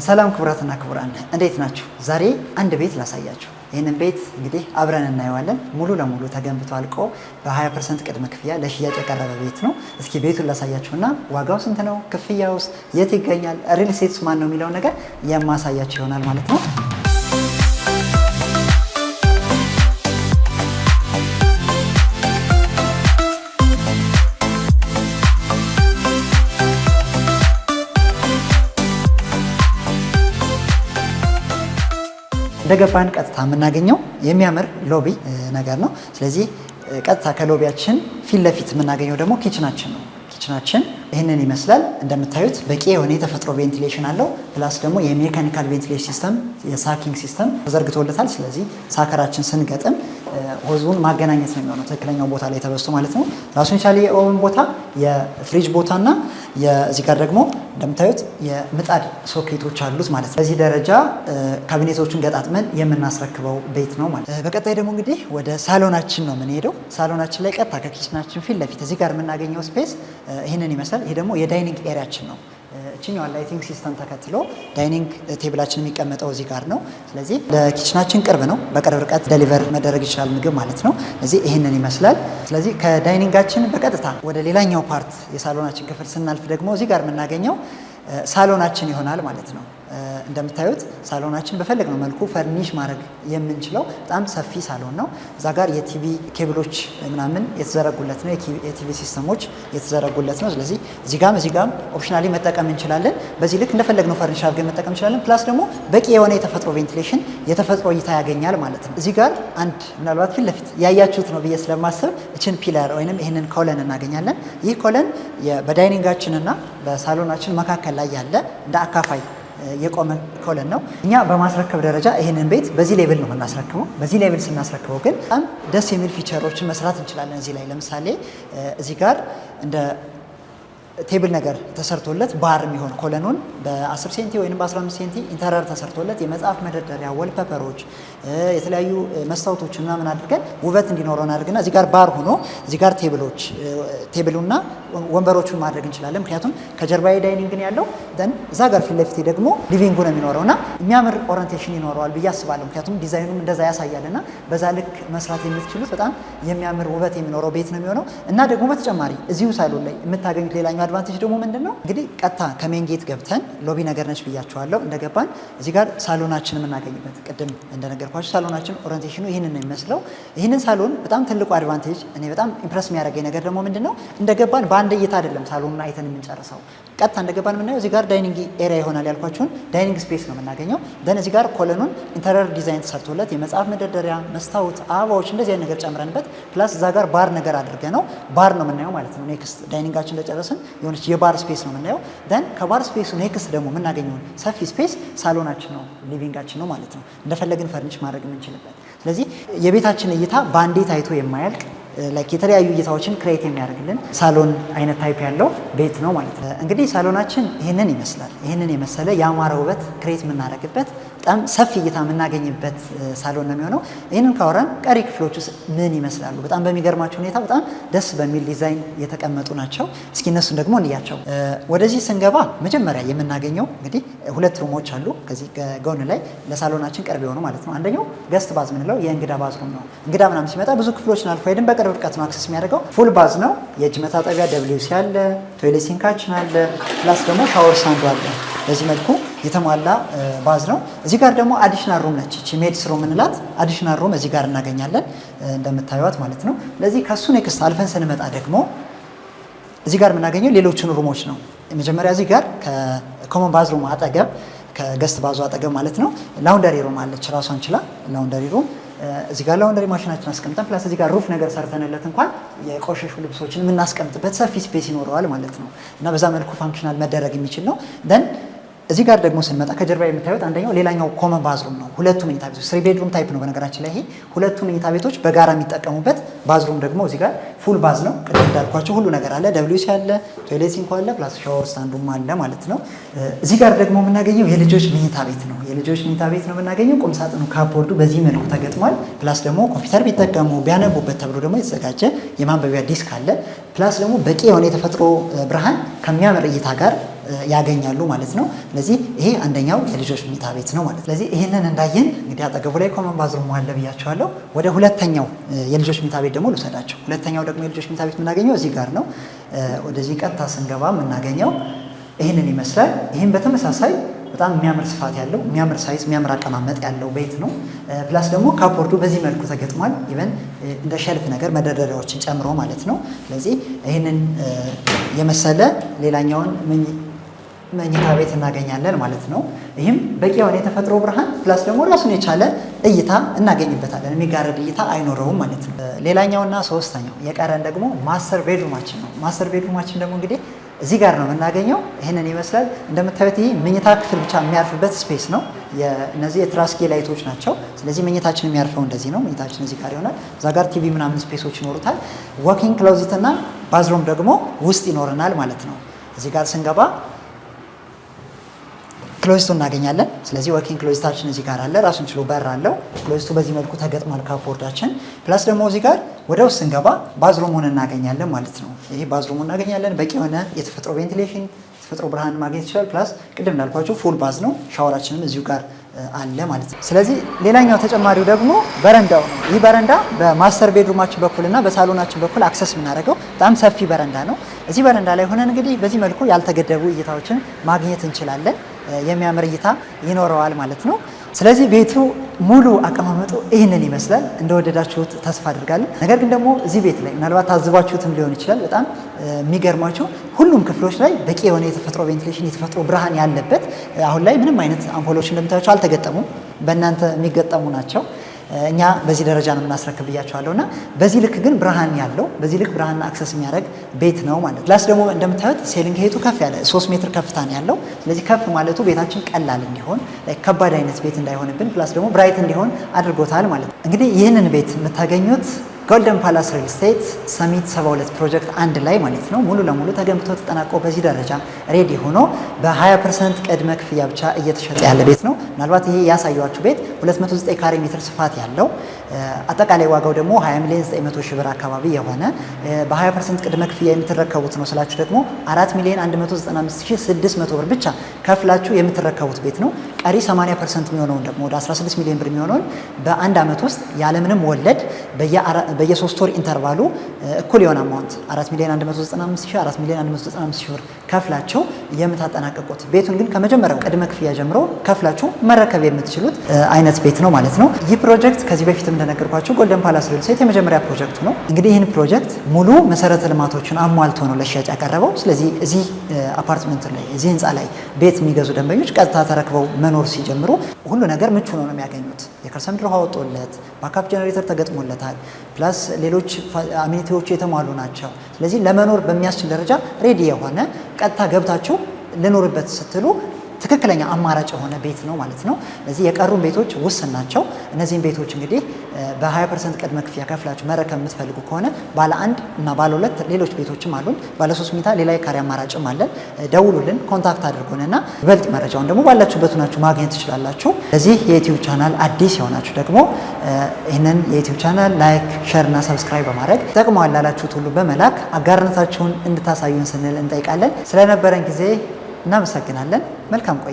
ሰላም ክቡራትና ክቡራን፣ እንዴት ናችሁ? ዛሬ አንድ ቤት ላሳያችሁ። ይህንን ቤት እንግዲህ አብረን እናየዋለን። ሙሉ ለሙሉ ተገንብቶ አልቆ በ20% ቅድመ ክፍያ ለሽያጭ የቀረበ ቤት ነው። እስኪ ቤቱን ላሳያችሁና ዋጋው ስንት ነው፣ ክፍያውስ፣ የት ይገኛል፣ real estate ኡ ማን ነው የሚለውን ነገር የማሳያችሁ ይሆናል ማለት ነው። እንደገባን ቀጥታ የምናገኘው የሚያምር lobby ነገር ነው። ስለዚህ ቀጥታ ከ lobby ያችን ፊት ለፊት የምናገኘው ደግሞ kitchen ኣችን ነው። Kitchen ኣችን ይህንን ይመስላል። እንደምታዩት በቂ የሆነ የተፈጥሮ ventilation አለው። Plus ደግሞ የ mechanical ventilation system፣ የ sucking system ተዘርግቶለታል። ስለዚህ sucker ኣችን ስንገጥም hose ኡን ማገናኘት ነው የሚሆነው ትክክለኛው ቦታ ላይ ተበስቶ ማለት ነው። ራሱን የቻለ የ oven ቦታ፣ የፍሪጅ ቦታና እዚህ ጋር ደግሞ እንደምታዩት የምጣድ ሶኬቶች አሉት ማለት ነው። በዚህ ደረጃ ካቢኔቶቹን ገጣጥመን የምናስረክበው ቤት ነው ማለት ነው። በቀጣይ ደግሞ እንግዲህ ወደ ሳሎናችን ነው የምንሄደው። ሳሎናችን ላይ ቀጥታ ከ kitchen ኣችን ፊት ለፊት እዚህ ጋር የምናገኘው space ይህንን ይመስላል። ይሄ ደግሞ የ dining area ኣችን ነው። እችኛዋን lighting system ተከትሎ dining table ኣችን የሚቀመጠው እዚህ ጋር ነው። ስለዚህ ለ kitchen ኣችን ቅርብ ነው። በቅርብ ርቀት deliver መደረግ ይችላል ምግብ ማለት ነው። ስለዚህ ይህንን ይመስላል። ስለዚህ ከ dining ኣችን በቀጥታ ወደ ሌላኛው part የሳሎናችን ክፍል ስናልፍ ደግሞ እዚህ ጋር የምናገኘው ሳሎናችን ይሆናል ማለት ነው። እንደምታዩት ሳሎናችን በፈለግነው መልኩ furnish ማድረግ የምንችለው በጣም ሰፊ ሳሎን ነው። እዛ ጋር የ TV cable ኦች ምናምን የተዘረጉለት ነው። የ TV system ኦች የተዘረጉለት ነው። ስለዚህ እዚህ ጋም optionally መጠቀም እንችላለን። በዚህ ልክ እንደፈለግነው furnish አድርገን መጠቀም እንችላለን። Plus ደግሞ በቂ የሆነ የተፈጥሮ ventilation፣ የተፈጥሮ እይታ ያገኛል ማለት ነው። እዚህ ጋር አንድ ምናልባት ፊት ለፊት ያያችሁት ነው ብዬ ስለማስብ እችን pillar ወይንም ይህንን column እናገኛለን። ይህ column በ dining ኣችን እና በሳሎናችን መካከል ላይ ያለ እንደ አካፋይ የቆመ column ነው። እኛ በማስረከብ ደረጃ ይህንን ቤት በዚህ level ነው የምናስረክበው። በዚህ level ስናስረክበው ግን በጣም ደስ የሚል feature ኦችን መስራት እንችላለን። እዚህ ላይ ለምሳሌ እዚህ ጋር እንደ table ነገር ተሰርቶለት ባር የሚሆን column ኡን በ10 ሴንቲ ወይም በ15 ሴንቲ interior ተሰርቶለት የመጽሐፍ መደርደሪያ፣ wallpaper ኦች፣ የተለያዩ መስታወቶች ምናምን አድርገን ውበት እንዲኖረው አድርገን እዚህ ጋር ባር ሆኖ እዚህ ጋር table ኦች table ኡና ወንበሮቹን ማድረግ እንችላለን። ምክንያቱም ከጀርባዬ dining ነው ያለው፣ then እዛ ጋር ፊት ለፊቴ ደግሞ living ኡ ነው የሚኖረው እና የሚያምር orientation ይኖረዋል ብዬ አስባለሁ። ምክንያቱም ዲዛይኑም እንደዛ ያሳያል እና በዛ ልክ መስራት የምትችሉት በጣም የሚያምር ውበት የሚኖረው ቤት ነው የሚሆነው። እና ደግሞ በተጨማሪ እዚሁ ሳሎን ላይ የምታገኙት ሌላኛው advantage ደግሞ ምንድን ነው? እንግዲህ ቀጥታ ከ main gate ገብተን lobby ነገር ነች ብያቸዋለሁ። እንደገባን እዚህ ጋር ሳሎናችን የምናገኝበት፣ ቅድም እንደነገርኳችሁ ሳሎናችን orientation ኡ ይህንን ነው የሚመስለው። ይህንን ሳሎን በጣም ትልቁ advantage፣ እኔ በጣም impress የሚያደርገኝ ነገር ደግሞ ምንድን ነው? እንደገባን በአንድ እይታ አይደለም ሳሎኑን አይተን የምንጨርሰው። ቀጥታ እንደገባን የምናየው እዚህ ጋር dining area ይሆናል ያልኳችሁን dining space ነው የምናገኘው። Then እዚህ ጋር column ኡን interior design ተሰርቶለት የመጽሐፍ መደርደሪያ፣ መስታወት፣ አበባዎች እንደዚህ አይነት ነገር ጨምረንበት plus እዛ ጋር ባር ነገር አድርገን ነው ባር ነው የምናየው ማለት ነው። Next dining ኣችን እንደጨረስን የሆነች የ bar space ነው የምናየው። Then ከ bar space ኡ next ደግሞ የምናገኘውን ሰፊ space ሳሎናችን ነው፣ living ኣችን ነው ማለት ነው። እንደፈለግን furnish ማድረግ የምንችልበት። ስለዚህ የቤታችን እይታ በአንዴ ታይቶ የማያልቅ፣ like የተለያዩ እይታዎችን create የሚያደርግልን ሳሎን አይነት type ያለው ቤት ነው ማለት ነው። እንግዲህ ሳሎናችን ይህንን ይመስላል። ይህንን የመሰለ የአማረ ውበት create የምናደርግበት፣ በጣም ሰፊ እይታ የምናገኝበት ሳሎን ነው የሚሆነው። ይህንን ካወራን ቀሪ ክፍሎች ውስጥ ምን ይመስላሉ? በጣም በሚገርማችሁ ሁኔታ በጣም ደስ በሚል ዲዛይን የተቀመጡ ናቸው። እስኪ እነሱን ደግሞ እንያቸው። ወደዚህ ስንገባ መጀመሪያ የምናገኘው እንግዲህ ሁለት room ኦች አሉ ከዚህ ጎን ላይ ለሳሎናችን ቅርብ የሆኑ ማለት ነው። አንደኛው guest bath ምንለው የእንግዳ bathroom ነው። እንግዳ ምናምን ሲመጣ ብዙ ክፍሎችን አልፎ ሄድን በቅርብ ርቀት ነው access የሚያደርገው። Full bath ነው። የእጅ መታጠቢያ WC አለ፣ toilet sink ኣችን አለ፣ plus ደግሞ shower stand ኡ አለ። በዚህ መልኩ የተሟላ bath ነው። እዚህ ጋር ደግሞ additional room ነች። እቺ maid's room እንላት additional room እዚህ ጋር እናገኛለን እንደምታዩት ማለት ነው። ለዚህ ከሱ next አልፈን ስንመጣ ደግሞ እዚህ ጋር የምናገኘው ሌሎችን room ኦች ነው። መጀመሪያ እዚህ ጋር ከ common bathroom አጠገብ፣ ከ guest bath ኡ አጠገብ ማለት ነው፣ laundry room አለች ራሷን ችላ laundry room። እዚህ ጋር laundry machine ኣችን አስቀምጠን plus እዚህ ጋር roof ነገር ሰርተንለት እንኳን የቆሸሹ ልብሶችን የምናስቀምጥበት ሰፊ space ይኖረዋል ማለት ነው እና በዛ መልኩ functional መደረግ የሚችል ነው። Then እዚህ ጋር ደግሞ ስንመጣ ከጀርባ የምታዩት አንደኛው ሌላኛው common bathroom ነው። ሁለቱ መኝታ ቤቶች three bedroom type ነው። በነገራችን ላይ ይሄ ሁለቱ መኝታ ቤቶች በጋራ የሚጠቀሙበት bathroom ደግሞ እዚህ ጋር full bath ነው። ቅድም እንዳልኳችሁ ሁሉ ነገር አለ። WC አለ፣ toilet sink ኡ አለ፣ plus shower stand ኡም አለ ማለት ነው። እዚህ ጋር ደግሞ የምናገኘው የልጆች መኝታ ቤት ነው። የልጆች መኝታ ቤት ነው የምናገኘው። ቁም ሳጥኑ cupboard ኡ በዚህ መልኩ ተገጥሟል። Plus ደግሞ ኮምፒውተር ቢጠቀሙ ቢያነቡበት ተብሎ ደግሞ የተዘጋጀ የማንበቢያ desk አለ። Plus ደግሞ በቂ የሆነ የተፈጥሮ ብርሃን ከሚያምር እይታ ጋር ያገኛሉ ማለት ነው። ስለዚህ ይሄ አንደኛው የልጆች መኝታ ቤት ነው ማለት። ስለዚህ ይህንን እንዳየን እንግዲህ አጠገቡ ላይ common bathroom አለ ብያችኋለሁ። ወደ ሁለተኛው የልጆች መኝታ ቤት ደግሞ ልውሰዳችሁ። ሁለተኛው ደግሞ የልጆች መኝታ ቤት የምናገኘው እዚህ ጋር ነው። ወደዚህ ቀጥታ ስንገባ የምናገኘው ይህንን ይመስላል። ይህም በተመሳሳይ በጣም የሚያምር ስፋት ያለው፣ የሚያምር size፣ የሚያምር አቀማመጥ ያለው ቤት ነው። Plus ደግሞ cupboard ኡ በዚህ መልኩ ተገጥሟል። Even እንደ shelf ነገር መደርደሪያዎችን ጨምሮ ማለት ነው። ስለዚህ ይህንን የመሰለ ሌላኛውን መኝታ ቤት እናገኛለን ማለት ነው። ይህም በቂ የሆነ የተፈጥሮ ብርሃን plus ደግሞ ራሱን የቻለ እይታ እናገኝበታለን። የሚጋረድ እይታ አይኖረውም ማለት ነው። ሌላኛውና ሶስተኛው የቀረን ደግሞ master bedroom ኣችን ነው። Master bedroom ኣችን ደግሞ እንግዲህ እዚህ ጋር ነው የምናገኘው። ይህንን ይመስላል። እንደምታዩት ይህ መኝታ ክፍል ብቻ የሚያርፍበት space ነው። እነዚህ የትራስጌ light ኦች ናቸው። ስለዚህ መኝታችን የሚያርፈው እንደዚህ ነው። መኝታችን እዚህ ጋር ይሆናል። እዛ ጋር ቲቪ ምናምን space ኦች ይኖሩታል። Walk-in closet እና bathroom ደግሞ ውስጥ ይኖረናል ማለት ነው። እዚህ ጋር ስንገባ closet ኡ እናገኛለን። ስለዚህ walk-in closet ኣችን እዚህ ጋር አለ። ራሱን ችሎ በር አለው። Closet ኡ በዚህ መልኩ ተገጥሟል cupboard ኣችን። Plus ደግሞ እዚህ ጋር ወደ ውስጥ ስንገባ bathroom ኡን እናገኛለን ማለት ነው። ይሄ bathroom ኡን እናገኛለን። በቂ የሆነ የተፈጥሮ ventilation፣ የተፈጥሮ ብርሃን ማግኘት ይችላል። Plus ቅድም እንዳልኳችሁ full bath ነው። ሻወራችንም እዚሁ ጋር አለ ማለት ነው። ስለዚህ ሌላኛው ተጨማሪው ደግሞ በረንዳው ነው። ይህ በረንዳ በ master bedroom ኣችን በኩልና በሳሎናችን በኩል access የምናደርገው በጣም ሰፊ በረንዳ ነው። እዚህ በረንዳ ላይ ሆነን እንግዲህ በዚህ መልኩ ያልተገደቡ እይታዎችን ማግኘት እንችላለን። የሚያምር እይታ ይኖረዋል ማለት ነው። ስለዚህ ቤቱ ሙሉ አቀማመጡ ይህንን ይመስላል። እንደወደዳችሁት ተስፋ አድርጋለሁ። ነገር ግን ደግሞ እዚህ ቤት ላይ ምናልባት ታዝባችሁትም ሊሆን ይችላል፣ በጣም የሚገርማችሁ ሁሉም ክፍሎች ላይ በቂ የሆነ የተፈጥሮ ventilation፣ የተፈጥሮ ብርሃን ያለበት፣ አሁን ላይ ምንም አይነት አምፖሎች እንደምታያቸው አልተገጠሙም። በእናንተ የሚገጠሙ ናቸው። እኛ በዚህ ደረጃ ነው የምናስረክብ ብያችኋለሁ። እና በዚህ ልክ ግን ብርሃን ያለው፣ በዚህ ልክ ብርሃን access የሚያደርግ ቤት ነው ማለት። Plus ደግሞ እንደምታዩት ceiling height ኡ ከፍ ያለ 3 ሜትር ከፍታ ነው ያለው። ስለዚህ ከፍ ማለቱ ቤታችን ቀላል እንዲሆን፣ ከባድ አይነት ቤት እንዳይሆንብን፣ plus ደግሞ bright እንዲሆን አድርጎታል ማለት ነው። እንግዲህ ይህንን ቤት የምታገኙት ጎልደን ፓላስ ሪል ስቴት ሰሚት 72 ፕሮጀክት አንድ ላይ ማለት ነው። ሙሉ ለሙሉ ተገንብቶ ተጠናቆ በዚህ ደረጃ ready ሆኖ በ20% ቅድመ ክፍያ ብቻ እየተሸጠ ያለ ቤት ነው። ምናልባት ይሄ ያሳየኋችሁ ቤት 209 ካሬ ሜትር ስፋት ያለው፣ አጠቃላይ ዋጋው ደግሞ 20 ሚሊዮን 900 ሺህ ብር አካባቢ የሆነ፣ በ20% ቅድመ ክፍያ የምትረከቡት ነው ስላችሁ ደግሞ 4 ሚሊዮን 195 ሺህ 600 ብር ብቻ ከፍላችሁ የምትረከቡት ቤት ነው። ቀሪ 80% የሚሆነውን ደግሞ ወደ 16 ሚሊዮን ብር የሚሆነውን በአንድ ዓመት ውስጥ ያለምንም ወለድ በየ3 ወር interval ኡ እኩል የሆነ amount 4 ሚሊዮን 195 ሺህ፣ 4 ሚሊዮን 195 ሺህ ብር ከፍላችሁ የምታጠናቀቁት፣ ቤቱን ግን ከመጀመሪያው ቅድመ ክፍያ ጀምሮ ከፍላችሁ መረከብ የምትችሉት አይነት ቤት ነው ማለት ነው። ይህ ፕሮጀክት ከዚህ በፊትም እንደነገርኳችሁ ጎልደን ፓላስ ሪል ስቴት የመጀመሪያ ፕሮጀክቱ ነው። እንግዲህ ይህን ፕሮጀክት ሙሉ መሰረተ ልማቶችን አሟልቶ ነው ለሽያጭ ያቀረበው። ስለዚህ እዚህ አፓርትመንት ላይ፣ እዚህ ህንፃ ላይ ቤት የሚገዙ ደንበኞች ቀጥታ ተረክበው መኖር ሲጀምሩ ሁሉ ነገር ምቹ ነው ነው የሚያገኙት። የከርሰ ምድር ውሃ ወጥቶለት backup generator ተገጥሞለታል። Plus ሌሎች amenity ዎቹ የተሟሉ ናቸው። ስለዚህ ለመኖር በሚያስችል ደረጃ ready የሆነ፣ ቀጥታ ገብታችሁ ልኖርበት ስትሉ ትክክለኛ አማራጭ የሆነ ቤት ነው ማለት ነው። ስለዚህ የቀሩን ቤቶች ውስን ናቸው። እነዚህን ቤቶች እንግዲህ በ20% ቅድመ ክፍያ ከፍላችሁ መረከብ የምትፈልጉ ከሆነ ባለ አንድ እና ባለ ሁለት ሌሎች ቤቶችም አሉን። ባለ ሶስት መኝታ ሌላ የካሬ አማራጭም አለን። ደውሉልን፣ contact አድርጉን እና ይበልጥ መረጃውን ደግሞ ባላችሁበት ሆናችሁ ማግኘት ትችላላችሁ። ለዚህ የ YouTube channel አዲስ የሆናችሁ ደግሞ ይህንን የ YouTube channel like፣ share እና subscribe በማድረግ ይጠቅመዋል ላላችሁት ሁሉ በመላክ አጋርነታችሁን እንድታሳዩን ስንል እንጠይቃለን። ስለነበረን ጊዜ እናመሰግናለን። መልካም ቆይታ።